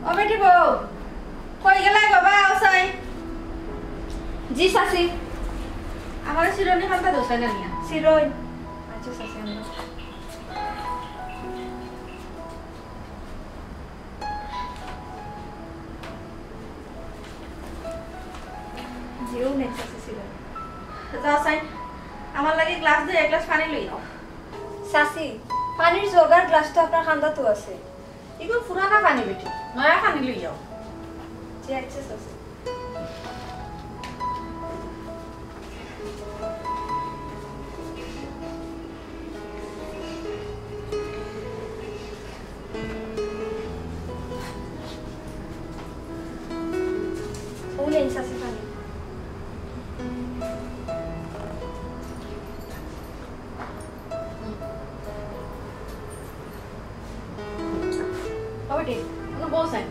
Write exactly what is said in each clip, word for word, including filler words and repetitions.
ও বেটি বউ, কই গেলায় বাবা? আও চাই। জি চাচি। আমার শিরনি খান্তা দোষায় না নিয়া। শিরনি। আচ্ছা চাচি, আমরা। জিও নেই চাচি শিরনি। যাও চাই, আমার লাগি গ্লাস দুই, এক গ্লাস পানি লই আও। চাচি, পানির জগ আর গ্লাস তো আপনার খান্দাত আছে। ইগুন পুরানা পানি বেটি, নয়া পানি লই যাও। জি, আচ্ছা, চাচি। ও নেন, চাচি, পানি। ও বেটি, কোনো বউ চাই।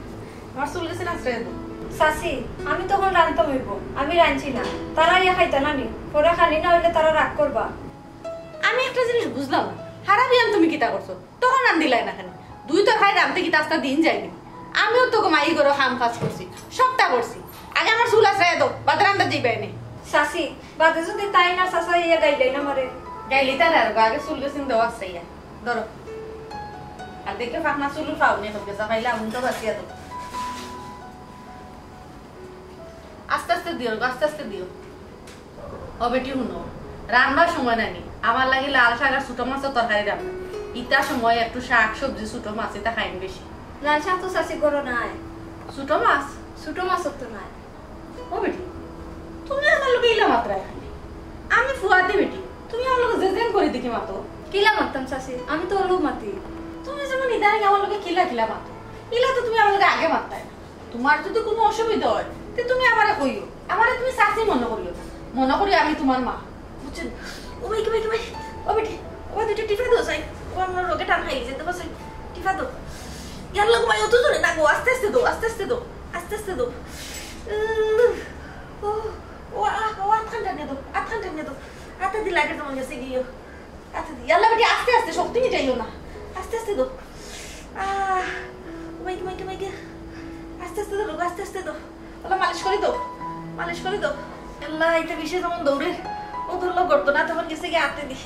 আমার চুল গেছে না, ছেড়ে দাও। চাচি, আমি তখন রানতাম অইব, আমি রানছি না। তারা ইয়া খাইতা না নি, পরে খানি না অইলে তারা রাগ করবা। আমি একটা জিনিস বুঝলাম না, হারা বিয়ান তুমি কিতা করছো? তখন রান্দিলাই না কেনে? দুই তরকারি রানতে কিতা আস্তা দিন যায়নি? আমিও তো মাই ঘরো কাম কাজ করছি, সবটা করছি। আগে আমার চুল আছড়াইয়া দেও, বাদে রান্দা যাইবায় নে। চাচি, বাদে যদি তাই না চাচা ইয়া গাইলাই না মারে। গাইলি তার আর আগে চুল গেছিন দেওয়া আছে ইয়া। ধরো। আর দেখে ফাঁকনা চুল পাও নি, হোক গেছা পাইলে আগুন তো বাঁচিয়া দেও। আস্তে আস্তে দিও, আস্তে আস্তে দিও। ও বেটি, হুনো, রান্নার সময় নানি, আমার লাগি লাল শাক আর ছোট মাছর তরকারি রান্না। ইতা সময় একটু শাক, সবজি, ছোট মাছ, ইতা খাইন বেশি। লাল শাক তো চাচি ঘরো নাই। ছোট মাছ? ছোট মাছ তো নাই। ও বেটি, তুমি আমার লগে ইলা মাতরায় কেনে? আমি ফুয়াদি বেটি, তুমি আমার লগে যে যেন করি দেখি মাতো। কিলা মাততাম চাচি, আমি তো অলো মাতি। তুমি যেমন ইদানিং আমার লগে কিলা কিলা মাতো, ইলা তো তুমি আমার লগে আগে মাততায় না। তোমার যদি কোনো অসুবিধা হয়, তে তুমি আমারে কইও। আমারে তুমি চাচি মনো করিও না। মনো করি আমি তোমার মা। বুঝছো? ও ভাই, কে ভাই, কে ভাই। ও বেটি, ও ভাই, দুইটা টিফা দেও চাই। ও আমার রোগে টান খাই গেছে, দেবো চাই। টিফা দেও। ইয়াল্লা গো ভাই, অত জোরে না গো, আস্তে আস্তে দেও, আস্তে আস্তে দেও, আস্তে আস্তে দেও। উহ, ও, ও, আ, ও, আতখান টানিয়া দেও, আতখান টানিয়া দেও। আতে দি লাগে তোমার গেছে গিয়ে। আতে দি, ইয়াল্লা বেটি, আস্তে আস্তে, শক্তি মিটাইও না। আস্তে আস্তে দেও। আহ, ও ভাই, কে ভাই, কে ভাই, কে। আস্তে আস্তে দেও, আস্তে আস্তে দেও। ওলা মালিশ করি দেও, মালিশ করি দেও। আল্লাহ, এটা বিষে যেমন দৌড়ে, ও ধরলো গর্ত না, তখন গেছে গিয়ে আতে দি।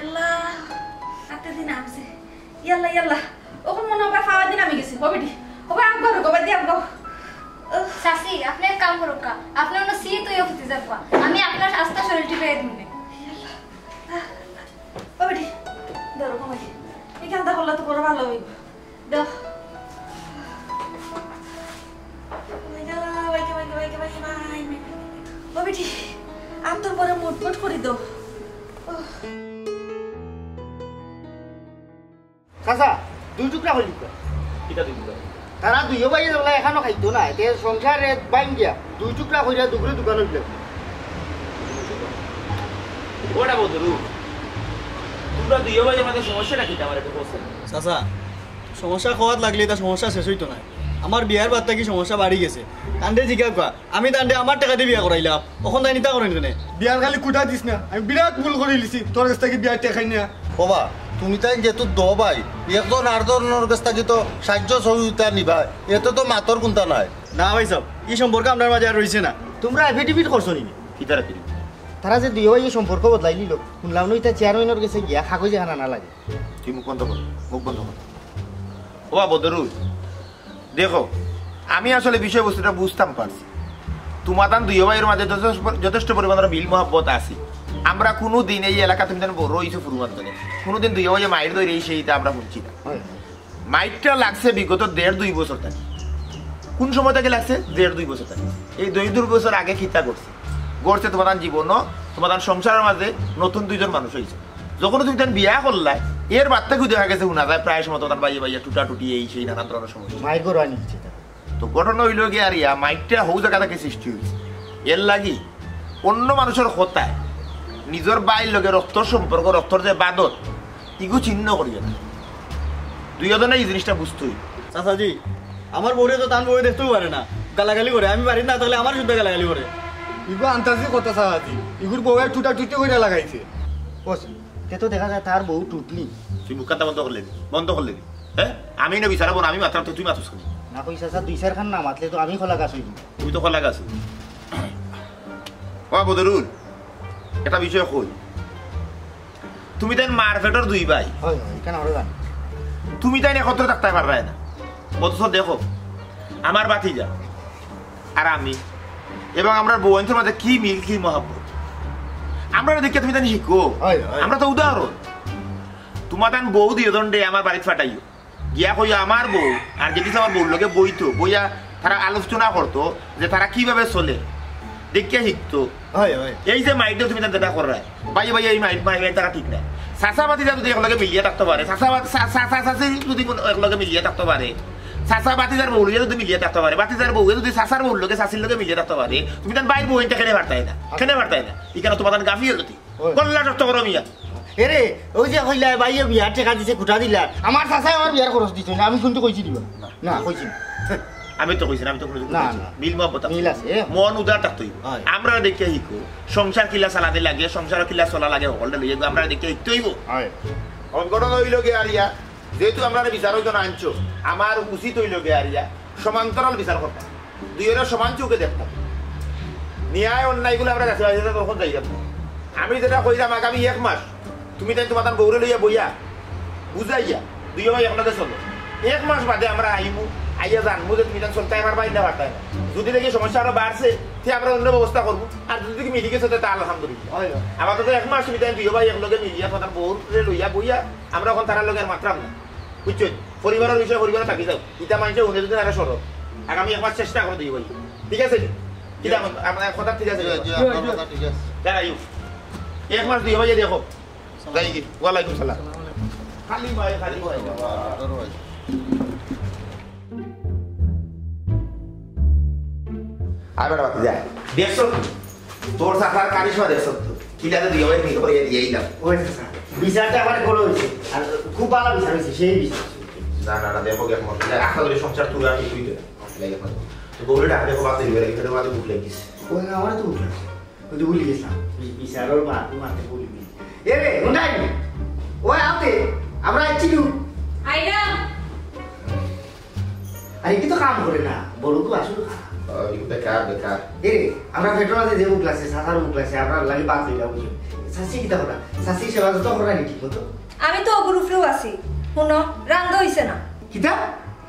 আল্লাহ, আতে দি নামছে। ইয়াল্লা, ইয়াল্লা, ওখন মনে হয় ফাওয়া দি নামি গেছে। হবে দি, হবে, আম করো, গোবা দি আম করো। উফ। চাচি, আপনি এক কাম করুক কা, আপনি অন্য সিয়ে তুই অফিসে যাবো, আমি আপনার আস্তা শরীর টিপে দিন। ইয়াল্লা। ও বেটি, ধরো, কমাই। এই কান্দা করলে তো বড় ভালো হইব। দাও। ওই গো, ওই গো, ওই গো, ওই গো, ওই গো, ওই গো। ও বেটি, আম তোর বড় মুটমুট করে দাও। ও। চাচা, দুই টুকরা হইল তো। কিতা দুই টুকরা? তারা দুইও ভাইয়ে যেগুলা এখানো খাইতো না, এতে সংসারে বাইন গিয়া দুই টুকরা কইরা দুগরে দোকান হইল। ওটা বদরু, তোমরা দুইও ভাইয়ের মাঝে সমস্যাটা কিতা আমার একটু বলছেন? চাচা, সমস্যা কওয়াত লাগলে এটা সমস্যা শেষ হইতো না। আমার বিয়ার বাদ থাকি সমস্যা বাড়ি গেছে। তানরে জিগাউক্কা, আমি তানরে আমার টেকা দি বিয়া করাইলাম, অখন তাইন ইতা করইন কেনে? বিয়ার খালি কুটা দিস না, আমি বিরাট ভুল করি লিছি, তোর গেছ থাকি বিয়ার টেকা খাই না। ওবা, তুমি তাইন যেহেতু দুইও ভাই, একজন আরজনর গেছ থাকি তো সাহায্য সহযোগিতা নিবায়, এতে তো মাতর কুন্তা নাই। না ভাই সাব, ই সম্পর্ক আমরার মাঝে আর রইছে না। তোমরা এফিডেভিট করছো নি? কিতার এফিডেভিট? তারা যে দুইও ভাইয়ে সম্পর্ক বদলাই নিল, হুনলাম নু ইতা চেয়ারম্যানর গেছে গিয়া কাগজ এখান আনা লাগে। তুই মুখ বন্ধ কর, মুখ বন্ধ কর। ওবা বদরুল, দেখো, আমি আসলে বিষয়বস্তুটা বুঝতাম পারছি। তোমাতান দুইও ভাইয়ের মাঝে যথেষ্ট, যথেষ্ট পরিমাণের মিল মহব্বত আছে। আমরা কোনো দিন এই এলাকা, তুমি জানো, বড় হইছো ফুরু মাধ্যমে, কোনো দিন দুইও ভাইয়ে মাইর ধরে এই সেইটা আমরা শুনছি না। মাইরটা লাগছে বিগত দেড় দুই বছর থাকি। কোন সময় থাকি লাগছে? দেড় দুই বছর থাকি। এই দুই দুই বছর আগে কিতা করছে? করছে তোমার জীবন, তোমার সংসারের মাঝে নতুন দুইজন মানুষ হইছে। যখন তুমি তান বিয়া করলায়, এর বাদ থাকি দেখা গেছে, শোনা যায় প্রায় সময় তোমার ভাইয়ে ভাইয়ে টুটা টুটি এই সেই নানান ধরনের সমস্যা। মাইর ঘরো আনি দিছে তারা। তো ঘটনা হইল গিয়া আর ইয়া, মাইরটা হউ জায়গা থাকি সৃষ্টি হইছে। এর লাগি অন্য মানুষের কথায় নিজের ভাইর লগে রক্তর সম্পর্ক, রক্তর যে বাদত, ইগু ছিন্ন করিও না। দুইও জনে এই জিনিসটা বুঝতে হইব। চাচাজি, আমার বউরে তো তান বউয়ে দেখতেও পারে না, গালাগালি করে। আমি বাড়িত না থাকলে আমার শুদ্ধ গালাগালি করে। ইগু আন্তাজি কথা চাচাজি, ইগুর বউয়ে টুটা টুটি কইরা লাগাইছে। বস, তে তো দেখা যায় তার বউ টুটনি। তুই মুখখানটা বন্ধ করলে নি? বন্ধ করলে নি? হ্যাঁ? আমি না বিচারা বল, আমি মাত্র তো তুই মাতুস কেনে? না কই চাচা, দুই চাইরখান না মাতলে তো আমি কলা গাছ অইযিমু। তুমি তো কলা গাছ। ও বদরুল, একটা বিষয় কই, তুমি তাইন মার পেটর দুই ভাই। হয়, হয়, ইখান আমরা জানি। তুমি তাইন একত্র থাকতায় পাররায় না। অথচ দেখো, আমার ভাতিজা আর আমি, এবং আমরার বউয়াইন্তর মাঝে কি মিল, কি মহব্বত। আমরারে দেখিয়া তুমি তাইন শিখো। হয়, হয়। আমরা তো উদাহরণ। তুমার তান বউ দুইওজনরে আমার বাড়িত ফাটাইও। গিয়া কইও, আমার বউ আর যেদিন আমার বউর লগে বইতো, বইয়া তারা আলোচনা করতো যে তারা কিভাবে চলে, দেখিয়া শিখতো। হয়, হয়। এই যে মাইন্ডে তুমি তান যেটা কররায়, ভাই, ভাই, এই মাইন্ড, মাইন্ড, তারা ঠিক না। চাচা ভাতিজা যদি একলগে মিলিয়া থাকতো পারে, চাচা ভাত-, চা-, চা-, চা-, চাচি যদি কোন একলগে মিলিয়া থাকতো পারে, চাচা ভাতিজার বউ লইয়া যদি মিলিয়া থাকতো পারে, ভাতিজার বউয়ে যদি চাচার বউর লগে চাচির লগে মিলিয়া থাকতো পারে, তুমি তান ভাইর বউয়াইন্তরে কেনে পারতায় না, কেনে পারতায় না। ইখানো তুমার তান গাফিলতি। ওই। গল্লা শক্ত করো মিয়া। এরে, ওই যে কইলা ভাইয়ে বিয়ার টেকা দিছে, খুটা দিলা। আমার চাচায় আমার বিয়ার খরচ দিছে না, আমি কিন্তু কইছি দিবা। না। না, কইছি না। আমি তো কইছি না, আমি তো কোনো কিছু না, কইছি না। না। মিল মহব্বত আছে। মিল আছে, এ। মন উদার থাকতে অইবো। হয়। আমরারে দেখিয়া শিখো। সংসার কিলা চালানি লাগে, সংসার কিলা চলা লাগে, হকলটা লইয়া গো, আমরারে দেখিয়া শিখতে অইবো। হয়। অন ঘটনা অইলো গিয়া আরিয়া, যেহেতু আমরারে বিচারর জন্য আনছো, আমার উচিত অইলো গিয়া আরিয়া, সমান্তরাল বিচার করতাম। দুইওরে সমান চোখে দেখতাম। ন্যায় অন্যায়গুলো আমরা যাচাই বাছাই করতে তখন যাইতাম না। আমি যেটা কইরাম, আগামী এক মাস তুমি তাইন তুমার তান বউরে লইয়া বইয়া, বুঝাইয়া, দুইও ভাই একলগে চলো। এক মাস বাদে আমরা আইমু, আইয়া জানমু যে তুমি তাইন চলতায় পারবায় না পারতায় না। যদি দেখি সমস্যা আরো বাড়ছে, তে আমরা অন্য ব্যবস্থা করমু। আর যদি দেখি মিলি গেছে, তে আলহামদুলিল্লাহ। হয়, হয়। আপাতত এক মাস তুমি তাইন দুইও ভাই একলগে মিলিয়া, তুমার তান বউরে লইয়া বইয়া, আমরা অখন তারার লগে আর মাতরাম না। বুঝছো? পরিবারর বিষয়ে পরিবারে থাকি যাও। ইতা মানষে হুনে যদি আরো সরো। আগামী এক মাস চেষ্টা করো দুইও ভাই। ঠিক আছে নি? কিতা, আমার কথা ঠিক আছে নি? জি, জি, আপনার কথা ঠিক আছে। দাঁড়াইও। এক মাস দুইও ভাই দেখো। যাই কি? ওয়ালাইকুম সালাম। খালি ভাই, খালি ভাই। ধরো ভাই। আর বেটা বাতি যায়। দেখছো তো? তোর চাচার কারিশমা দেখছো তো? কিলা যে দুইও ভাই মিল করিয়া দিয়া আইলাম। ওই চাচা, বিচারটা আমার ভালা অইছে। আর খুব ভালা বিচার অইছে, সেই বিচার। না, না, না, দেখো, দেখো, মশলা, আশা করি সংসার তুই আর কিছুই দেবে। মশলা, দেখো। তো বউরে ডাক দেখো, বাতি দিবে, এখানে বাদে ভুক লাগিছে। ওই না, আমার তো ভুক লাগছে। ওই তো ভুলি গেছিলাম। বি-, বিচারর মা, তুই মারতে ভুলি গেলি। এ রে, হুন্ডাই। ওই আতে, আমরা আইছি নু। আইলাম। আর ইগু তো কাম করে না, বড় তো আসলে খারাপ। ও, ইগু বেকার, বেকার। এ রে, আমরা পেট্রোল আছে যে মুখ লাগছে, সাতার মুখ লাগছে, আমরা লাগি বাদ দিলাম, বুঝছো? চাচি কিতা করা? চাচি সেবা যত্ন করা নি ঠিক মতো? আমি তো অগুর উপরেউ আছি। হুনো, রান্ধ অইছে না। কিতা?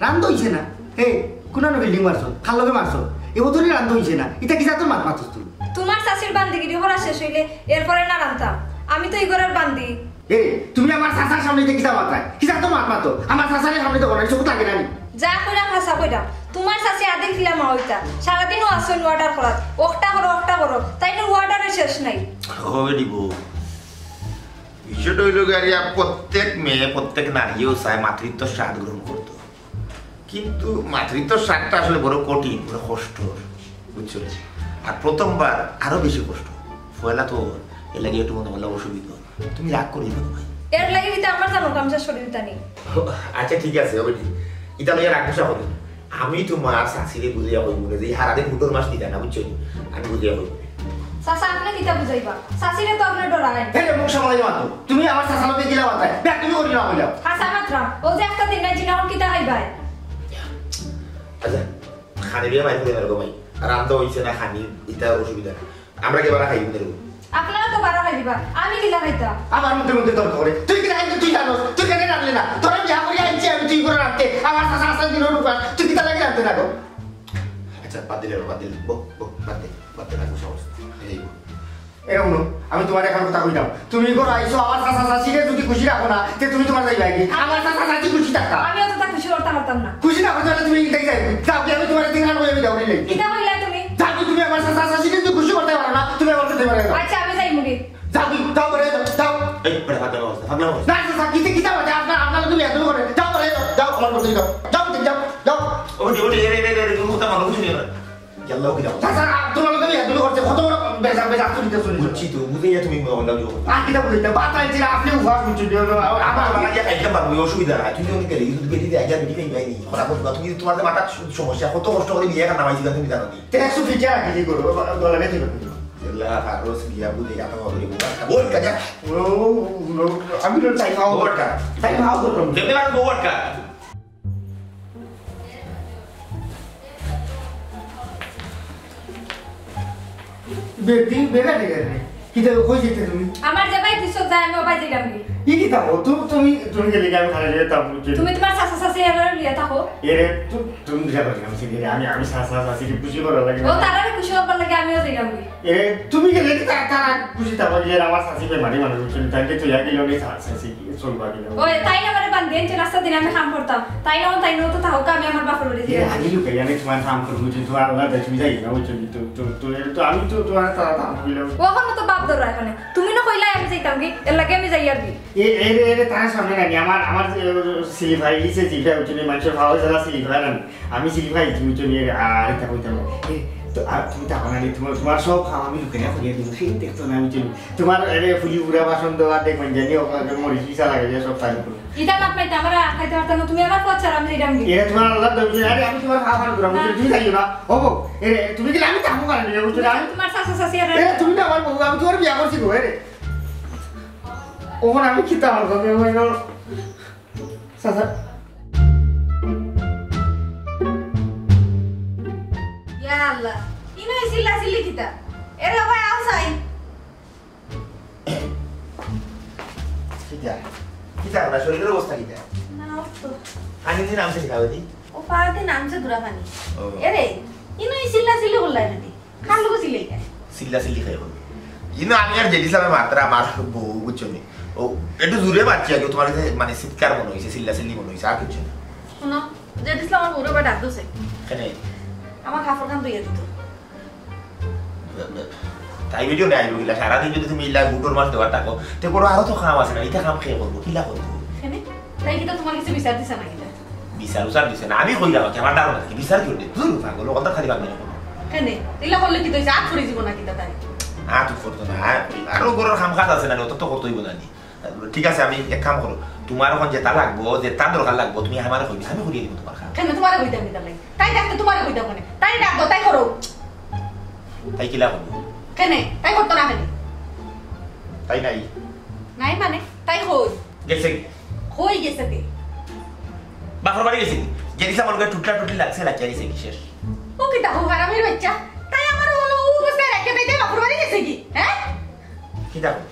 রান্ধ অইছে না? হে, কুনানো বিল্ডিং মারছো? কার লগে মারছো? এ বছরই রান্ধ অইছে না। ইতা কিতা তোর মাত মাতস তুই? তুমার চাচির বান্দিগিরি করা শেষ অইলে এরপরে না রান্ধতাম। আমি তো ই ঘরর বান্দি। এ, তুমি আমার চাচার সামনে ইতা কিতা মাতরায়? কিতা তো মাত মাতো? আমার চাচার সামনে তো কোনো কিছু লাগে না নি। যা কইরাম হাছা কইরাম। তুমার চাচি আদিল কিলা মা অইতা। সারাদিন ও আসইন অর্ডার করাত। অখটা করো, অখটা করো। তাইন অর্ডারর শেষ নাই। হবে দিব। বিষয়টা অইলো গিয়া আরিয়া, প্রত্যেক মেয়ে, প্রত্যেক নারীও চায় মাতৃত্ব স্বাদ গ্রহণ করতো। কিন্তু মাতৃত্ব স্বাদটা আসলে বড় কঠিন, বড় কষ্ট, বুঝছো নি? আর প্রথমবার আরো বেশি কষ্ট। পয়লা তো এর লাগি একটু মনে মনে অসুবিধা। তুমি রাগ করিও না ভাই। এর লাগি ইতা আমার জানো গামছা শরীর টানি। আচ্ছা, ঠিক আছে, হবে নি। ইতা লইয়া রাগ গুসা করি। আমি তুমার চাচিরে বুঝাইয়া কইমু নে যে এই হারাদিন মুটর মাছ দিতা না, বুঝছো নি? আমি বুঝাইয়া কইমু নে। চাচা, আপনে কিতা বুঝাইবা? চাচিরে তো আপনে ডরাইন। এই যে মুখ সামলাই মাতো। তুমি আমার চাচার লগে কিলা মাতরায়? বেয়াদবি করি না কইলাম। হাছা মাতরাম। ও যে একটা দিন নাই, জিনা অখন কিতা খাইবায়? আচ্ছা, খানি বিয়া মাইর করে মেরে গো ভাই। রান্ধ অইছে না, খানি, ইতা অসুবিধা না। আমরা কি বারা খাইমু নে? আপনারা তো বারা খাইবা, আমি কিলা খাইতাম? আমার মধ্যে মধ্যে তর্ক করে। তুই কিলা খাইতে তুই জানোস? তুই কেনে রান্ধলে না? তোরে বিয়া করিয়া আনছি আমি, তুই করে রান্ধতে। আমার চাচা আছে দিনর উপাস। তুই কিতা লাগি রান্ধতে না গো? আচ্ছা, বাদ দিলে, বাদ দিলে। বো, বো, বাদ দে, বাদ দে, রাখবো সাহস। এই বো। এরকম না, আমি তুমারে একটা কথা কইতাম। তুমি ঘরো আইছো, আমার চাচা চাচিরে যদি খুশি রাখো না, তে তুমি তুমার যাইবায় গি? আমার চাচা চাচি খুশি থাকতা। আমি অতটা খুশি করতাম পারতাম না। খুশি না করতে পারলে তুমি ইটাই যাইবে। যাও গি, আমি তুমারে তিন হাজার কইয়া আমি যাও নিলে। কিতা কইলা তুমি? যাও গি, তুমি আমার চাচা চাচিরে যদি খুশি করতে পারো না, তুমি আমার সাথে পারো না। আচ্ছা, আমি যাইমু গি। যাও গি, যাও করে যাও, যাও। এই, বেটা, পাগলা অবস্থা, পাগলা অবস্থা। না, চাচা, কিতা, কিতা বাজে? আপনার, আপনার তুমি এত করে। যাও করে যাও, যাও, আমার কথা যাও। যাও, যাও, যাও। ওঠে, ওঠে, এরে, এরে, এরে, এরে, মুখটা ভালো বুঝে নিও না। ইয়াল্লাহ, কি দাও? চাচা, আ, তুমার লগে বিয়া তুমি করতে কত বড় বেজা-, বেজা তুলিতে চলে যাও। বুঝছি তো, বুঝে যা তুমি মহল্লা বিয়ে করতে। আর কিতা বুঝাইতা? বাতাই দিলা, আপনে উপাস বুঝছো, আমার আমার বাবা গিয়া খাইতে পারবো, এই অসুবিধা নাই। তুই যখন গেলি, তুই বেটি দিয়ে আগে বেটি খাই পাইনি। খরা বলবা, তুমি তুমার যে মাথার সু-, সমস্যা, কত কষ্ট করি বিয়ে এখানে নামাইছি, তুমি জানো নি? তে একশো ফিটে রাখি, কি করবো? বাবা, গলা বেঁধে রাখি। ইয়াল্লাহ, ফারুস, বিয়া বুঝে যা, তোমার বলি, বউ আটকা। বউ আটকা, যা। ও, ও, আমি তো টাইম আউট। বউ আটকা। টাইম আউট করলাম। যেতে পারো, বউ আটকা। বেটি বেটা রে রে। কিতা কই যাইতে তুমি? আমার যে বাই দিছো যায়, আমি ও বাই যাইলাম কি? ই কিতা কও? তুমি তুমি তুমি গেলে কি আমি খালি যাইতাম বুঝছো? তুমি তোমার চাচা চাচি এরা লইয়া থাকো। এরে তু- তুমি যা করে আমি চিনি রে। আমি আমি চাচা চাচি কি খুশি করার লাগে ও না? তারারে খুশি করবার লাগে আমিও যাইলাম কি? এরে তুমি গেলে কি তারা তারা খুশি থাকো যে আমার চাচি বেমারি মানুষ বুঝছো? তাকে তো ইয়াকে লগে চাচা চাচি কি চলবা কি না? ওই তাই না আমারে বান্ধি আনছে রাস্তা দিন আমি কাম করতাম। তাই না তাই না তো থাকো আমি আমার বাপের বাড়ি এরে যাই। আমি লুকাই আমি তোমার কাম করবো বুঝছো? তোমার আল্লাহ তুমি যাই না বুঝছো? তো তো তো এরে তো আমি তো তোমার তারা কাম করলাম। ওখানে তো বাপ ধরো এখানে। তুমি না কইলাই আমি যাইতাম কি? এর লাগে আমি যাই আর কি। এ এরে এরে তার সামনে নাই আমার আমার সিলিফাই ইসে জিভে উঠে মানুষের ভালো যারা সিলিফাই না। আমি সিলিফাই তুমি চলে এরে আর এটা কইতাম না। এ তো আর তুমি তা বানালি তোমার তোমার সব খাওয়া আমি লুকাইয়া করিয়া দিব। সেই দেখতো না আমি চলি। তোমার এরে ফুলি পুরা বাসন দেওয়া দেখবেন জানি ওখানে মরিচ পিসা লাগে যে সব তাই করে। ইটা না পাইতে আমরা খাইতে পারতাম না। তুমি আমার পথ ছাড়া আমি যাইতাম কি? এরে তোমার আল্লাহ দরজা আরে আমি তোমার খাওয়া খাওয়া করাম না। তুমি যাইও না। ও বউ, এরে তুমি গেলে আমি তামু কারণ নিয়ে বুঝছো না? আমি তোমার চাচা চাচি আর এরে তুমি না আমার বউ, আমি তোমার বিয়া করছি গো এরে। ওখানে আমি কিতা আমার কথা আমি চাচা। ইয়া আল্লাহ, ইনো এই চিল্লা চিল্লি কিতা? এরে ভাই আও চাই। কিতা? কিতা আপনার শরীরের অবস্থা কিতা? না, অত তো। পানি দিন আমছে খাওয়া দি? ও পাড়াতে নামছে দুরা পানি। ও। এরে, ইনো এই চিল্লা চিল্লি করলাই না দি? কার লগে চিল্লাই কেন? চিল্লা চিল্লি খাই করবো। ইনো আমি আর জেডি সাহেব মাত্রা আমার বউ বুঝছো নি? ও একটু জোরে বাচ্চি আগে তোমার কাছে মানে চিৎকার মনে হইছে, চিল্লা চিল্লি মনে হইছে, আর কিছু না। শুনো, জেডি সাহেব আমার বউরে বা ডাক দিছে। কেনে? আমার কাপড় খান ধুইয়া দিত। তাই ভিডিও নেই আইব গিলা, সারাদিন যদি তুমি ইলা গুটর মাছ দেওয়ার থাকো, তে করো আরো তো কাম আছে না, ইটা কাম কে করবো, কিলা করবো? কেনে? তাই কিতা তোমার কাছে বিচার দিছে না কিতা? বিচার উচার দিছে না, আমি কইলাম কি আমার ধারণা কি বিচার কি হইবে? দূর পাগল, কথা খালি ভাববে না। কেনে? ইলা করলে কি তো আত পড়ি দিব না কিতা তাই? আত পড়তো না, আর আরো ঘরের কাম কাজ আছে না, অত তো করতে হইব না নি। ঠিক আছে, আমি এক কাম করো, তোমার এখন যেটা লাগবো, যেটা দরকার লাগবো, তুমি আমারে কইবে, আমি করিয়ে দিব তোমার কাম। কেনে তোমারে কইতাম কিতা লাগি? তাই ডাকতে তোমারে কইতাম কেনে? তাই ডাক দাও, তাই করো। তাই কিলা করবো? কেনে? তাই করতো না কেনে? তাই নাই। নাই মানে? তাই কই? গেছে কি? কই গেছে তে? বাপর বাড়ি গেছে কি? জেরিসা মনে করে টুটলা টুটলি লাগছে, লাগিয়া গেছে কি শেষ? ও কিতা হো হারামির বাচ্চা? তাই আমার হলো ও অবস্থায় রাখে তাই তাই বাপর বাড়ি গেছে কি? হ্যাঁ? কিতা কই?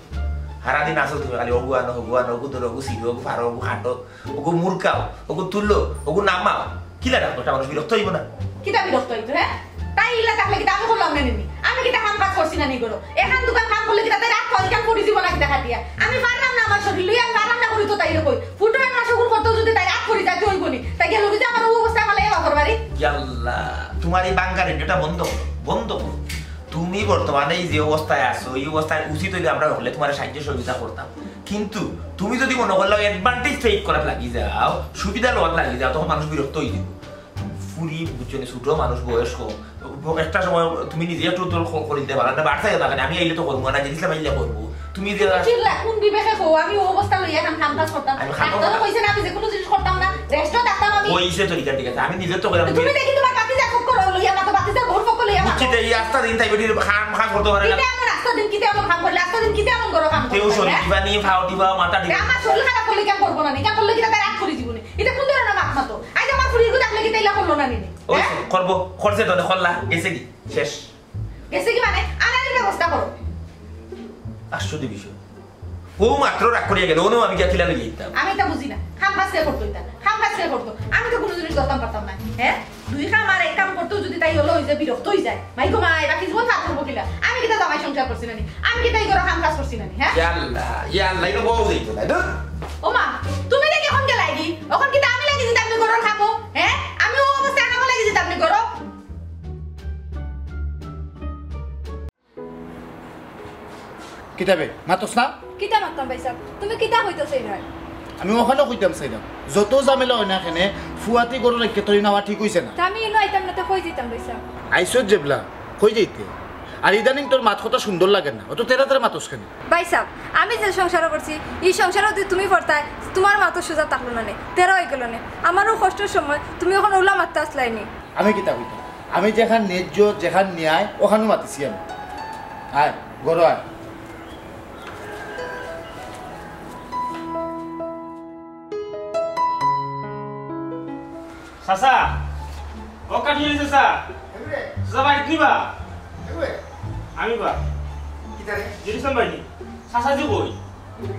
হারা দিন আসো তুমি খালি ওগু আনো, ওগু আনো, ওগু ধরো, ওগু সিরো, ওগু ফারো, ওগু কাটো, ওগু মুরকাও, ওগু তুলো, ওগু নামাও। কিলা ডাকো, একটা মানুষ বিরক্ত হইব না? কিতা বিরক্ত হইতো, হ্যাঁ? তাই ইলা থাকলে কিতা আমি করলাম না নি? আমি কিতা কাম কাজ করছি না নি করো? এখান দোকান কাম করলে কিতা তাই রাত কয়টা পড়ি দিব না কিতা খাটিয়া? আমি পারলাম না আমার শরীর লইয়া, আমি পারলাম না করি তো তাই কই। ফুটো এক মাস ওগুন করতেও যদি তাই রাত পড়ি যাইতে হইব নি? তাই গেল কি যে আমার ও অবস্থা আমার লাগে বাপর বাড়ি? ইয়াল্লা, তোমার এই বাঙ্গার রেডিওটা বন্ধ করো, বন্ধ করো। তুমি বর্তমানে এই যে অবস্থায় আছো, এই অবস্থায় উচিত হইলে আমরা হলে তোমার সাহায্য সহযোগিতা করতাম, কিন্তু তুমি যদি মনে করলে অ্যাডভান্টেজ টেক করার লাগি যাও, সুবিধা লওয়ার লাগি যাও, তখন মানুষ বিরক্ত হয়ে যাবে। ফুরি বুঝছো নি, ছোট মানুষ, বয়স্ক, একটা সময় তুমি নিজে একটু তোর খ-, করে দিতে পারো না, বাড়তে যাবে না, আমি আইলে তো করবো না, জিনিসটা পাইলে করবো। তুমি যে চিল্লা, কোন বিবেকে কও? আমি ও অবস্থা লইয়া এখন কাম কাজ করতাম। আমি খাবো ডাক্তারও না। কইছে না, আমি যে কোনো জিনিস করতাম না, রেস্টও থাকতাম আমি। কইছে তো, ঠিক আছে, ঠিক আছে, আমি নিজে তো কইলাম। তুমি দেখি তোমার বাতি যা খুব করো, লইয়া মাতো বাতি যা ভোর ফকল লইয়া মাতো। বুঝছি, তো এই আস্তা দিন তাই বেটি কাম কাজ করতে পারে না। কিতা এমন আস্তা দিন, কিতা এমন কাম করলে, আস্তা দিন কিতা এমন করো কাম কেউ করতে, শরীর হ্যাঁ? টিপা নিয়ে, ফাও টিপা, মাথা টিপা। আমার শরীর খারাপ করলে কাম করবো না, নি কাম করলে কিতা তাই রাত করে জীবনে। এটা কোন ধরনের মাত মাতো? আজ আমার ফুরিগু দেখলে কিতা ইলা করলো না নি? ওই হ্যাঁ? করবো, করছে তো, করলা, গেছে কি? শেষ। গেছে কি মানে? আনার ব্যবস্থা করো। আশ্চর্য বিষয়। ও মাত্র রাগ করিয়া গেল, অনু আমি গিয়া কিলা লইয়া দিতাম। আমি এটা বুঝি না। কাম কাজ কে করতো এটা? কাম কাজ কে করতো? আমি তো কোনো জিনিস ধরতাম পারতাম না। হ্যাঁ? দুই কাম আর এক কাম করতেও যদি তাই হলো, ওই যে বিরক্ত হয়ে যায়। মাই গো মাই, বাকি জীবন থাক করবো কিলা? আমি কিতা জামাই সংসার করছি না নি? আমি কিতা এই ঘরো কাম কাজ করছি না নি? হ্যাঁ? ইয়া আল্লাহ, ইয়া আল্লাহ, এটা বউ যাইতো না, ধুর। ও মা, তুমি দেখি এখন গেলাই কি? এখন কিতা আমি লাগি দিতাম নি ঘরর কামো? হ্যাঁ? আমি ও অবস্থায় কামো লাগি দিতাম নি ঘরো? কিতাবে মাতস না? কিতা মাততাম ভাই সাহেব? তুমি কিতা কইতাছো ইনো? আমি ওখানে কইতাম চাইলাম, যত ঝামেলা হয় না কেনে, ফুয়াতি গরু রাখিয়া তোর নেওয়া ঠিক হইছে না। তা আমি ইনো আইতাম না, তো কই যাইতাম ভাই সাহেব? আইসত যেবলা, কই যাইতে? আর ইদানিং তোর মাত কথা সুন্দর লাগে না, অত তেরা তেরা মাতস কেনে? ভাই সাহেব, আমি যে সংসারও করছি, এই সংসারও যদি তুমি পড়তায়, তোমার মাত সোজা থাকলো না নে, তেরা হয়ে গেল নে। আমারও কষ্টের সময় তুমি এখন ওলা মাততে আসলাই নি। আমি কিতা কইতাম? আমি যেখান ন্যায্য, যেখান ন্যায়, ওখানও মাতিছি আমি। আয়, ঘরো আয়। চাচা, ও কাঠুরি চাচা। এগুরে। চাচা, বাড়িত নিবা? এগুরে। আমি বা। কিতা রে? জিনিস নাম বাইনি। চাচাজি কই?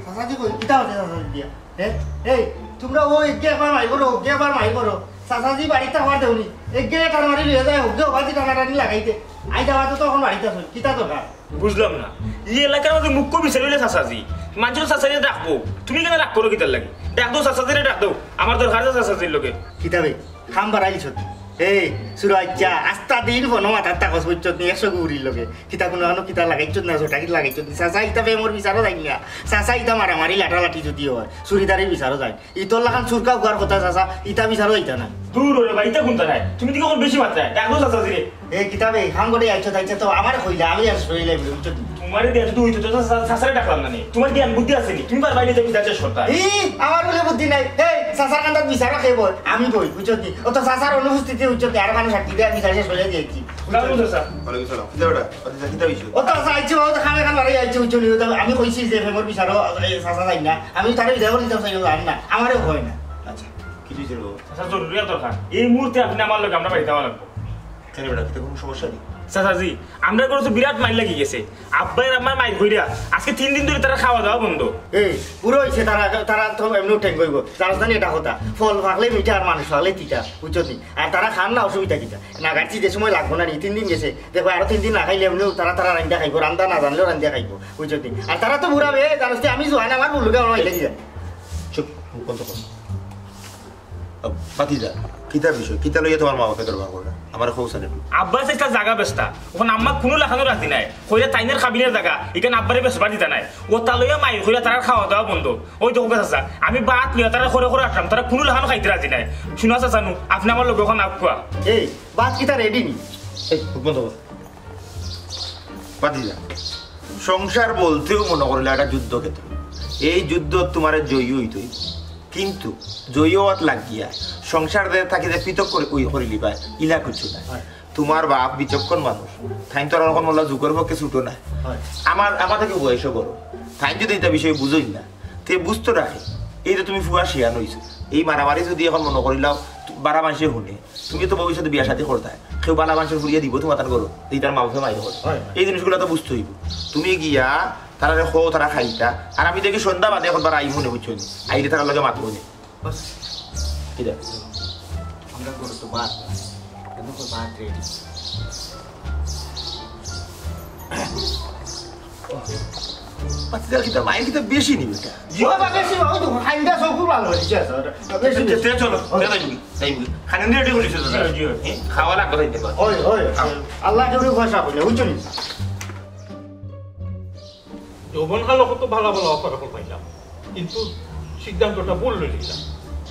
চাচাজি কই? কিতা অইছে চাচাজি দিয়া? হে? এই, তুমরা অউ এগিয়ে একবার মাইর করো, অগিয়ে একবার মাইর করো। চাচাজি বাড়িত থাকবার দেও নি। এগিয়ে টানাটানি লইয়া যায়, অগিয়ে অবাদি টানাটানি লাগাইতে। আইজ আবার তো অখন বাড়িত আছইন। কিতা দরকার? বুঝলাম না। ই এলাকার মাঝে মুখ্য বিচারি অইলে চাচাজি। মানষে তো চাচাজিরে ডাকবো। তুমি কেনে রাগ করো কিতার লাগি? ডাক দেও চাচাজিরে, ডাক দেও। আমার দরকার আছে চাচাজির লগে। কিতা বে? কাম বাড়াইলিছত। এই, সুরা আইচ্ছা, আস্তা দিন ফোনো মাতার তাকস বুঝছত নি, একশো গুরির লগে। কিতা কুনু কানো কিতা লাগাইছত না, জোটা কিতা লাগাইছত নি? চাচা, ইতা প্রেমর বিচারো যাইন না। চাচা, ইতা মারামারি লাঠালাঠি যুদি অয়, চুরিদারির বিচারো যাইন। ইতর লাখান চুরকা ফুয়ার কথা চাচা, ইতা বিচারো যাইতা না। দূর ওরে ভাই, ইতা কুনতা নায়। তুমি তো অখন বেশি মাতরায়। ডাক দেও চাচাজিরে। এ কিতা বে, কাম করি আইছো, তাইছে তো আমারে কইলা, আমি আর শরীরে বুঝছো নি? তুমারে দিয়া যুদি অইতো তো চা-, চা-, চাচারে ডাকলাম না নি। তুমার জ্ঞান বুদ্ধি আছে নি? তুমি পারবায় নি ইতা বিচার শেষ করতায়? ই, আমার বুলে বুদ্ধি নাই। এই, চাচার কান্দাত বিচারো কে বয়? আমি বই, বুঝছো নি? অউ তো চাচার অনুপস্থিতি বুঝছো নি? আর মানুষ সাক্ষী দেয়, বিচার শেষ করিয়া দিয়াইছি। সালাম আলাইকুম চাচা। ওয়ালাইকুম সালাম। কিতা বেটা? বাতিজা, কিতা অইছে? অউ তো চাচা আইছে, অউ তো কামে কাম বাড়াই আইছে, বুঝছো নি? অউ তো আমি কইছি যে প্রেমর বিচারো, এ, চাচা যাইন না। আমি তারে বিদায় করি দিতাম চাইলাম, যাইন না। আমারেও কয় না। আচ্ছা, কিতা অইছে রে বাবা? চাচা, জরুরি এক দরকার। এই মুহূর্তে আপনে আমার লগে আমরার বাড়িত আওয়া লাগবো। কেনে বেটা, কিতা কুনু সমস্যা নি? চাচাজি, আমরার ঘরো তো বিরাট মাইর লাগি গেছে। আব্বায় আর আম্মায় মাইর করিয়া আইজকে তিন দিন ধরি তারার খাওয়া দাওয়া বন্ধ। এই, বুড়া অইছে, তারা, তারা তো এমনেউ ঠেং অইবো। জানোস না নি ইটা কথা? ফল পাকলে মিঠা আর মানুষ পাকলে তিতা, বুঝছো নি? আর তারা খার না, অসুবিধা কিতা? না খাইছি যে সময় লাগবো না নি, তিন দিন গেছে। দেখো, আরো তিন দিন না খাইলে এমনেউ তারা, তারা রান্দিয়া খাইবো, রান্দা না জানলেও রান্দিয়া খাইবো, বুঝছো নি? আর তারা তো বুড়া বে, জানোস নি, আমি জোয়ান, আমার ভুল লগে আমার মাইর লাগি যায়। চুপ, মুখ বন্ধ কর। আ, বাতিজা, কিতা বিষয়? কিতা লইয়া তুমার মা বাপে দরবার কররা? আমারে কও ছাইন একটু। আব্বায় চাইছলা জাগা বেচতা, অখন আম্মা কুনু লাখানো রাজি নায়। কইরা তাইনর কাবিনর জাগা, ইখান আব্বারে বেচবার দিতা নায়। অতা লইয়া মাইর করিয়া তারার খাওয়া দাওয়া বন্ধ। অউ দেখউক্কা চাচা, আমি ভাত লইয়া তারার খরে খরে আটরাম, তারা কুনু লাখানো খাইতে রাজি নায়। হুনো চাচানু, আপনে আমার লগে অখন আউক্কা। এই, ভাত কিতা রেডি নি? এই, মুখ বন্ধ কর। বাতিজা, সংসার বলতেউ মনো করিলা একটা যুদ্ধক্ষেত্র। এই যুদ্ধত তুমারে জয়ী অইতে অইবো। কিন্তু জয়ী অওয়াত লাগিয়া সংসার যে থাকি যে পৃথক করি, অই করিলিবায়, ইলা কিচ্ছু নায়। হয়। তুমার বাপ বিচক্ষণ মানুষ, তাইন তো আর অখন মোল্লা যুগর পক্ষে ছুটো নায়। হয়। আমার, আমার থাকি বয়সও বড়, তাইন যুদি ইতা বিষয় বুঝইন না, তে বুঝতো নায়। এই যে তুমি ফুয়া শিয়ান অইছো, এই মারামারি যুদি অখন মনো করিলাও, বারা মানষে হুনে, তুমি তো ভবিষ্যতে বিয়া শাদি করতায়, কেউ বালা মানষর ফুড়িয়ে দিবো তুমার তান ঘরো, যে ইতার মা বাপে মাইর করে। হয়, হয়। এই জিনিসগুলা তো বুঝতে অইবো। তুমি গিয়া তারারে কও, তারা খাইতা, আর আমি দেখি সন্ধ্যা বাদে একবার আইমু নে, বুঝছো নি? আইলে তারার লগে মাতমু নে। বস। কিতা? আমরার ঘরো তো ভাত নাই। কিন্তু কই ভাত রেডি। বাতিজা কিতা, মাইর কিতা বেশি নি বেটা? জি বাবা, বেশি, অউ তো খাইন্দা সব খুব ভালা অইছে, স্যার। বেশি, তে, বেশি। তে চলো, তে যাইবি, যাইবি। খানি রেডি করিস তো, স্যার। জি, জি। এ, খাওয়া লাগবো, যাইতে পারো। ওই, ওই, খাও। আল্লাহ কেউরে পয়সা কইলে, বুঝছো নি? যৌবনকালো কত ভালা ভালা offer অখন পাইলাম, কিন্তু সিদ্ধান্তটা ভুল লইলাম।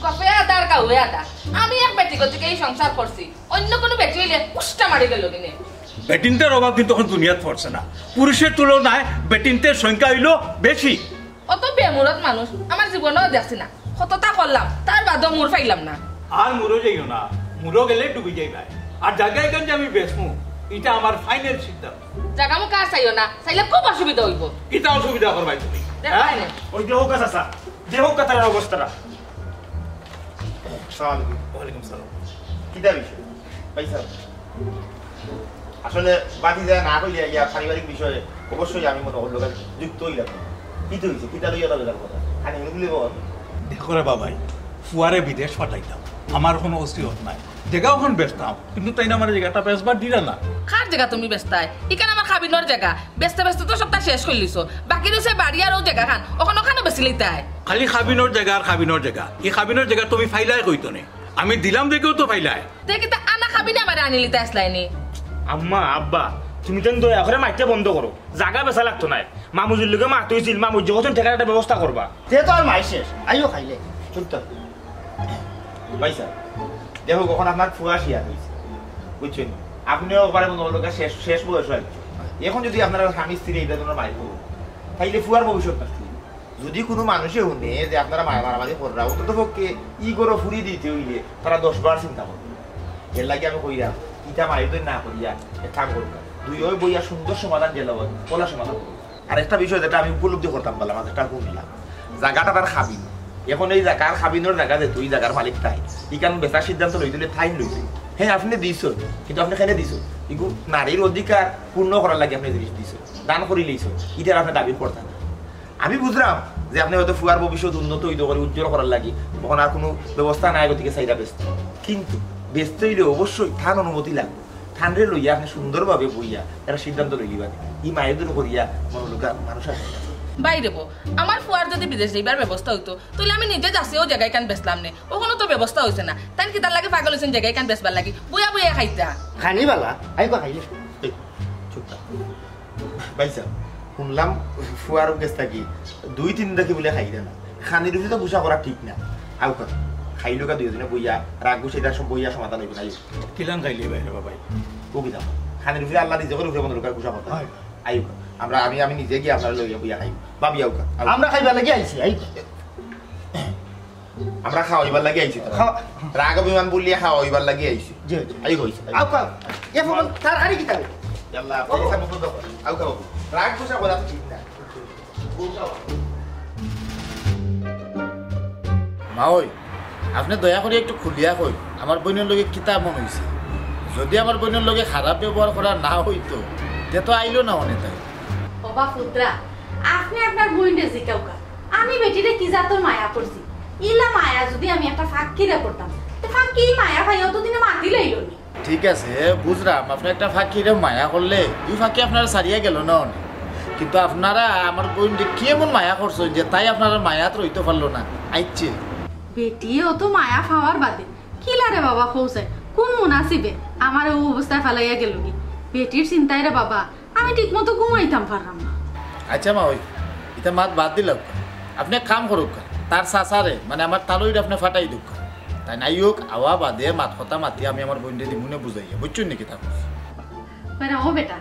কফে আদা আর কাউয়ে আদা। আমি এক বেটির গতিকে এই সংসার করছি, অইন্য কুনু বেটি অইলে উষ্টা মারি গেলো কিনে। বেটিন্তর অভাব কিন্তু অখন দুনিয়াত পড়ছে না, পুরুষর তুলনায় বেটিন্তর সংখ্যা অইলো বেশি। অত বেমুরত মানুষ আমার জীবনেও দেখছি না। কততা করলাম, তার বাদেও মুর পাইলাম না। আর মুরো যাইও না, মুরো গেলে ডুবি যাইবায়। আর জাগা ইখান যে আমি বেচমু, ইটা আমার final সিদ্ধান্ত। জাগা মুখা আর চাইও না, চাইলে খুব অসুবিধা অইবো। কিতা অসুবিধা করবায় তুমি? দেখবায় নে। ওই দেখউক্কা চাচা, দেখউক্কা তারার অবস্থাটা। আসসালামু আলাইকুম। ওয়ালাইকুম সালাম। কিতা বিষয়? ভাই সাহেব, আসলে বাতিজায় না কইলে ইয়া পারিবারিক বিষয়ে অবশ্যই আমি মনো করি যুক্ত অইলাম। কিতা অইছে? কিতা লইয়া তাদের কথা? খানি হুনি বল। দেখো রে বাবাই, ফুয়ারে বিদেশ পাঠাইতাম, আমার কুনু অস্তিত্ব নাই। জাগা অখন বেচতাম, কিন্তু তাইন আমারে জাগাটা বেচবার দিরা না। কার জাগা তুমি বেচতায়? ইখান আমার কাবিনর জাগা। বেচতে বেচতে তো সবতা শেষ করিলিছো। বাকি রইছে বাড়ি আর অউ জাগাখান। অখন অখানও বেচিলিতায়। খালি কাবিনর জাগা আর কাবিনর জাগা। ই কাবিনর জাগা তুমি পাইলায় কই তনে? আমি দিলাম দেখিও তো পাইলায়। তে কিতা আনা কাবিনে আমারে আনিলিতায় আছলায়নি? আম্মা, আব্বা, তুমি তান দয়া করি মাইরতা বন্ধ করো। জাগা বেচা লাগতো নায়। মামুজির লগে মাত অইছিল, মামুজি কইছইন টেকার একটা ব্যবস্থা করবা। তে তো আর মাইর শেষ। আইও খাইলে। চুপ থাক। ভাই সাহেব, দেখো, অখন আপনার ফুয়া শিয়ান অইছে, বুঝছইন? আপনেও একবারে মনো অইলো শেষ, শেষ বয়স অইছে। অখন যুদি আপনারা স্বামী স্ত্রী এই ধরনের মাইর করইন, তাইলে ফুয়ার ভবিষ্যৎ নষ্ট অইবো। যুদি কুনু মানষে হুনে যে আপনারা মারা-, মারামারি কররা, অন্তত পক্ষে ই ঘরো ফুরি দিতে অইলে তারা দশ বার চিন্তা করবো। এরলাগি আমি কইরাম, ইতা মাইর দইন না করিয়া এক কাম করউক্কা, দুইওয়ে বইয়া সুন্দর সমাধান যেলা অয়, অলা সমাধান করউক্কা। আর একটা বিষয় যেটা আমি উপলব্ধি করতাম পারলাম, আর যেটা হুনলাম, জাগাটা তার কাবিন। অখন এই জাগার কাবিনর জাগা যেহেতু, ই জাগার মালিক তাইন, ইখান বেচার সিদ্ধান্ত লইতে অইলে তাইন লইতে অইবো। হ্যাঁ, আপনে দিছইন, কিন্তু আপনে কেনে দিছইন? কিন্তু নারীর অধিকার পূর্ণ করার লাগি আপনে জিনিস দিছইন, দান করিলাইছইন, ইটার আপনে দাবি করতা না। আমি বুঝরাম যে আপনে হয়তো ফুয়ার ভবিষ্যৎ উন্নত অইতো করি উজ্জ্বল করার লাগি অখন আর কুনু ব্যবস্থা নাই, গতিকে চাইরা বেচতা। কিন্তু বেচতে অইলে অবশ্যই তান অনুমতি লাগবো। তানরে লইয়া আপনে সুন্দরভাবে বইয়া একটা সিদ্ধান্ত লইলিবা। ই মায়ে দূর করিয়া মনো লোকা মানুষ আছে। বাইরে বো, আমার ফুয়ার যদি বিদেশ যাইবার ব্যবস্থা অইতো, তাইলে আমি নিজে যাচিয়াউ জাগাখান বেচলাম নে। অখনো তো ব্যবস্থা অইছে না। তাইন কিতার লাগি পাগল অইছইন জাগাখান বেচবার লাগি? বইয়া বইয়া খাইতা। খানি বালা, আইবা খাইলে। এই, চুপ থাক। ভাইসাব, হুনলাম ফুয়ার গেছ থাকি দুই তিন দিন থাকি বুলে খাইরা না। খানির উপরে তো গুসা করা ঠিক না। আউক্কা, খাইলউক্কা দুইওজনে বইয়া, রাগ গুসা ইটা সব বইয়া সমাধান অইবো না। কিলান খাইলে ভাই রে বাবাই? ও কিতা? খানির উপরে আল্লাহ নিজে করে উপরে মনো লোকার গুসা করতা। হয়। আউক্কা, আমরা, আমি, আমি নিজে গিয়া আপনারে লইয়া বইয়া খাইমু। ভাবি আউক্কা, আউক্কা। আমরা খাইবার লাগি আইছি, আই। আমরা খাওয়াইবার লাগি আইছি তো। খাওয়া- রাগ অভিমান বুলিয়া খাওয়াইবার লাগি আইছি। জি, জি। আই কইছি। আউক্কা, এ ফোন তাড়াতাড়ি কিতা? ইয়াল্লা, আপনি এসে বন্ধ করো। আউক্কা বাবু, রাগ গুসা করা ঠিক না। মাওই, আপনে দয়া করি একটু খুলিয়া কইন, আমার বইনর লগে কিতা এমন অইছে? যদি আমার বইনর লগে খারাপ ব্যবহার করা না অইতো, তে তো আইলো না অনে তাই। ওবা পুত্রা, আপনে আপনার বইনরে জিকাউক্কা, আমি বেটিরে কি জাতর মায়া করছি? ইলা মায়া যদি আমি একটা ফাক্কিরে করতাম, তে ফাক্কি ই মায়া পাইয়া অতদিনে মাতিলাইলো নি। ঠিক আছে, বুঝরাম, আপনে একটা ফাক্কিরে মায়া করলে, ই ফাক্কি আপনারে ছাড়িয়া গেলো না অনে। কিন্তু আপনারা আমার বইনরে কি এমন মায়া করছইন যে তাই আপনারার মায়াত রইতো পারলো না, আইছে। বেটিয়ে অত মায়া পাওয়ার বাদে কিলা রে বাবা কও চাই, কুন মুনাসিবে আমারে অউ অবস্থায় ফালাইয়া গেলোগি? বেটির চিন্তায় রে বাবা, আমি ঠিকমতো ঘুমাইতাম পাররাম না। আচ্ছা মাওই, ইতা মাত বাদ দিলাউক্কা। আপনে এক কাম করউক্কা, তার চাচারে, মানে আমার তালইরে আপনে ফাটাই দেউক্কা। তাইন আইউক, আওয়া বাদে মাত কথা মাতি আমি আমার বইনরে দিমুনে বুঝাইয়া, বুঝছইন নি কিতা কইছি? কইরা, ও বেটা,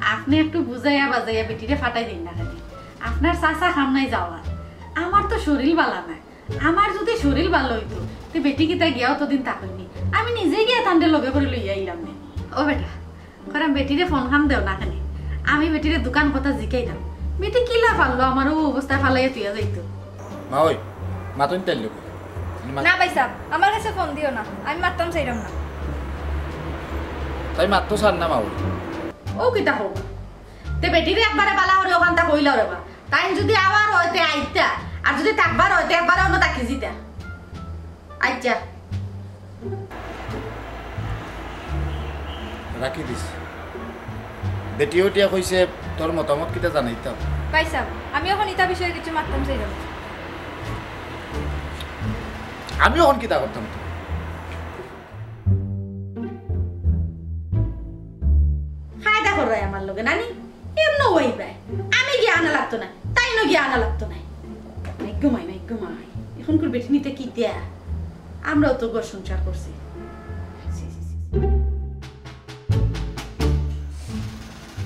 আপনে একটু বুঝাইয়া বাজাইয়া বেটিরে ফাটাই দেইন না খালি। আপনার চাচা কাম নাই যাওয়ার, আমার তো শরীল বালা নায়। আমার যদি শরীল বালা অইতো, তে বেটি কিতা গিয়া অতদিন থাকইন নি? আমি নিজে গিয়া তানরে লগে করি লইয়া আইলাম নে। ও বেটা, কইরাম বেটিরে ফোন খান দেও না কেনে? আমি বেটিরে দুখান কথা জিকাইরাম। বেটি কিলা পারলো আমার অউ অবস্থায় ফালাইয়া থুইয়া যাইতো? মাওই, মাতইন তাইর লগে। না ভাইসাব, আমার গেছে ফোন দিও না, আমি মাততাম চাইরাম না। তাই মাততো চার না মাওই। ও কিতা কও? তে বেটিরে একবারে বালা করি অখানতা কইলাও রে বা। তাইন যদি আওয়ার অয় তে আইতা, আর যদি থাকবার অয় তে একবারে অনো থাকি যিতা। আচ্ছা। রাখি দিস। বেটিয়ে উঠিয়া কইছে, তোর মতামত কিতা জানাইতাম। ভাইসাব, আমি অখন ইতা বিষয়ে কিচ্ছু মাততাম চাইরাম না। আমি অখন কিতা করতাম? ফায়দা কররায় আমার লগে, নানি? এমনও অইবায়। আমি গিয়া আনা লাগতো না, তাইনও গিয়া আনা লাগতো না। মাই গো মাই, মাই গো মাই। অখনকুর বেটিনিতে কিতা? আমরাও তো ঘর সংসার করছি। ছি, ছি, ছি, ছি।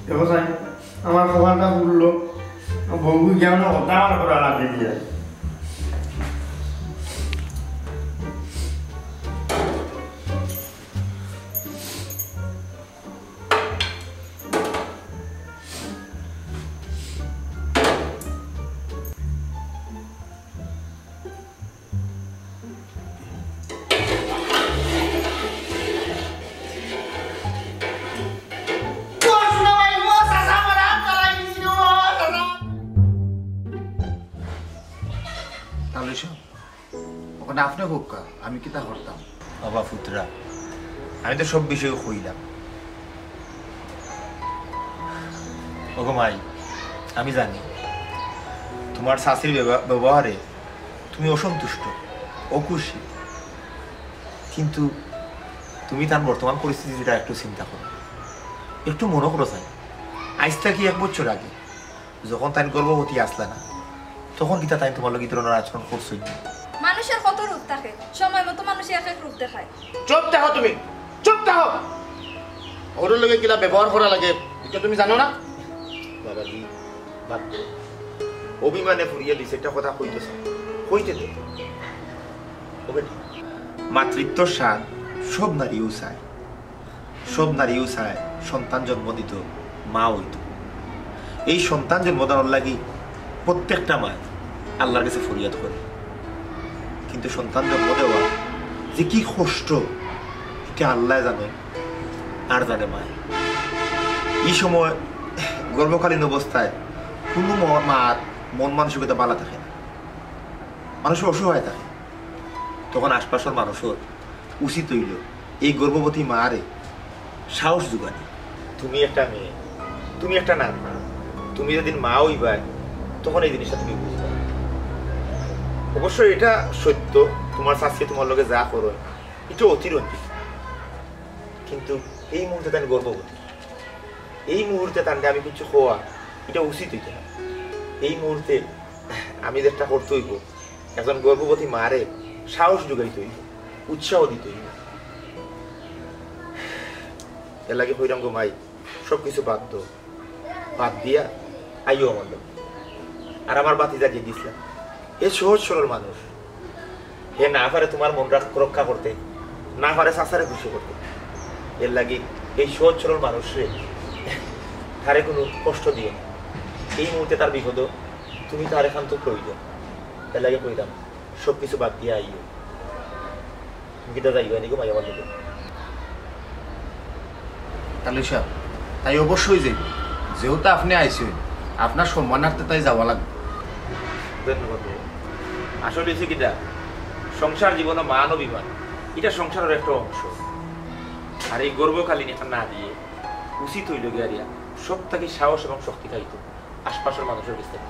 দেখো চাই, আমার কপালটা পুড়লো, বউ গিয়া না হতা আর করা লাগে দিয়া। তাহলে সব ওখানে আপনি হোক কা, আমি কিতা করতাম? বাবা পুত্রা, আমি তো সব বিষয়ে কইলাম। ওগো মাই, আমি জানি তোমার শাশির ব্যব-, ব্যবহারে তুমি অসন্তুষ্ট, অখুশি, কিন্তু তুমি তার বর্তমান পরিস্থিতিটা একটু চিন্তা করো, একটু মনে করো চাই। আইজ থাকি এক বছর আগে যখন তাইন গর্ভবতী আসলা না, তখন কিতা তাইন তোমার লগে ই ধরনের আচরণ করছইন না? মানুষের কত রূপ থাকে, সময় মতো মানুষে এক এক রূপ দেখায়। চুপ থাকো তুমি, চুপ থাকো। ওর লগে কিলা ব্যবহার করা লাগে, এটা তুমি জানো না? বাবাজি, বাদ দে। অভিমানে ফুরিয়ে দিছে, একটা কথা কইতেছে, কইতে দে। ও বেটি, মাতৃত্বর স্বাদ সব নারীও চায়। সব নারীও চায় সন্তান জন্ম দিত, মা অইত। এই সন্তান জন্ম দেওয়ার লাগি প্রত্যেকটা মায় আল্লাহর কাছে ফরিয়াদ করে, কিন্তু সন্তান জন্ম দেওয়া যে কি কষ্ট, এটা আল্লাহ জানে। আর জানে মায়, এই সময় গর্ভকালীন অবস্থায় কোনো ম- মার মন মানসিকতা ভালা থাকে না, মানুষ অসহায় থাকে। তখন আশপাশর মানুষর উচিত অইল এই গর্ভবতী মারে সাহস যোগানি। তুমি একটা মেয়ে, তুমি একটা নারী, তুমি যেদিন মা অইবায়, তখন এই জিনিসটা তুমি বুঝবা। অবশ্য এটা সত্য, তোমার শাস্তি তোমার লগে যা করইন, এটা অতিরঞ্জিত। কিন্তু এই মুহূর্তে তাই গর্ভবতী, এই মুহূর্তে তানরে আমি কিছু কওয়া, এটা উচিত অইতো না। এই মুহূর্তে আমি যেটা করতে অইব, একজন গর্ভবতী মারে সাহস যোগাইতে অইব, উৎসাহ দিতে অইব। এর লাগি কইরাম গো মাই, সব কিছু বাদ দেও, বাদ দিয়া আইও আমার লগে। আর আমার বাতি জ্বালিয়ে দিছিলাম, হে সহজ সরল মানুষ, হে না পারে তোমার মন রাখ- রক্ষা করতে, না পারে চাচারে খুশি করতে। এর লাগি এই সহজ সরল মানুষরে, তারে কোনো কষ্ট দিও না। এই মুহূর্তে তার বিপদ, তুমি তার একান্ত প্রয়োজন। এর লাগি কইরাম, সব কিছু বাদ দিয়া আইও। তুমি কিতা যাইবা নি গো মাই আমার লগে? তালুই সাব, তাই অবশ্যই যাইব। যেহেতু আপনি আইছেন, আপনার সম্মানার্থে তাই যাওয়া লাগবে। ধন্যবাদ বাবা। আসলে হইছে কিতা, সংসার জীবনে মান অভিমান, এটা সংসারের একটা অংশ। আর এই গর্ভকালীন একটা না দিয়ে উচিত হইল গিয়া রিয়া সব থাকি সাহস এবং শক্তি পাইতো আশপাশের মানুষের কাছ থেকে।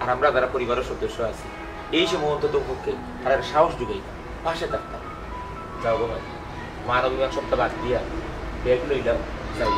আর আমরা যারা পরিবারের সদস্য আছি, এই সময় অন্তত পক্ষে তারা সাহস যোগাইতাম, পাশে থাকতাম। যাও গো ভাই, মান অভিমান সবটা বাদ দিয়া ব্যাগ লইলাম, যাই।